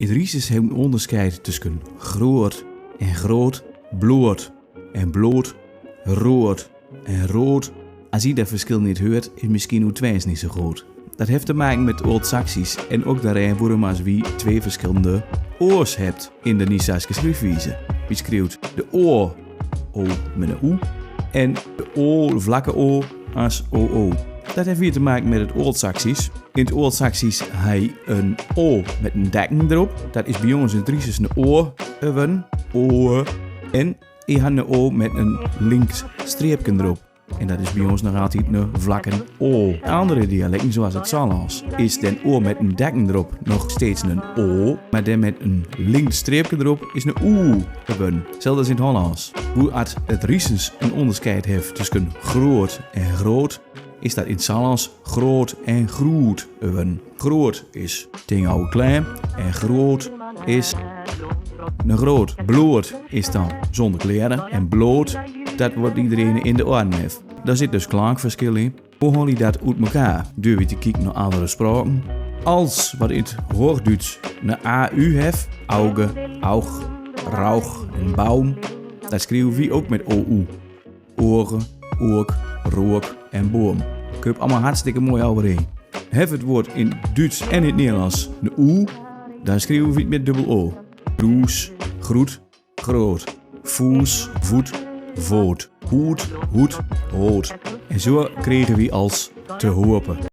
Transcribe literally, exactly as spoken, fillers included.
It Riesens hef in ûnderscheid tusken groeat en groot, bload en blood, road en rood. As ji dat ferskil neet heurt, is miskien uw Twents neet zo groot. Dat hef te maken mit Oldsaksisch en ok darmei worüm as wi twee ferskillende o's hebbt in de Niesaaske schriefwize. Wi skriewt de oa, o mit 'n oe, en de o, de vlakke o, as oo. Dat hef wier te maken mit it Oldsaksisch. In 't Oldsaksisch hei in o mit in dekken drop. Dat is bi ons in 't Riesens in oa, eh, wurden, oa. En i han in o mit in links streepken drop. En dat is bi ons noch altied in vlakken o. In andere dialekten, zoals 't Sallands, is den o mit in dekken drop nog steeds in o, mar den mit in links streepken drop is in oe wurden. Zelfde as in 't Hollands. Hoe at 't Riesens in ûnderscheid hef tusken groeat en groot, is dat in 't Sallands groot en groet wurden. Groot is ting ouwe klei en groot is ne groot. Bload is dan zonder kleer en blood, dat wat iedereen in de oaren hef. Dor zit dus klankferskil in. Hoe hol i dat ut mekaar? Deur wi te kieken no andere spraken. Als wat in 't Hoochdüüts ne a u hef, Auge, Aug, Rauch en Baum, dat skriewe wi ok mit o u. Oge, oak, roak en boom. Kump allemaal hartstikke mooi overeen. Hef 't woord in 't Düüts en in 't Nederlands ne oe, dan skriewe wi 't mit dubbel o. Does, groet, groot. Foes, voet, voot. Hoed, hoed, hood. En zo krege wi als te hopen.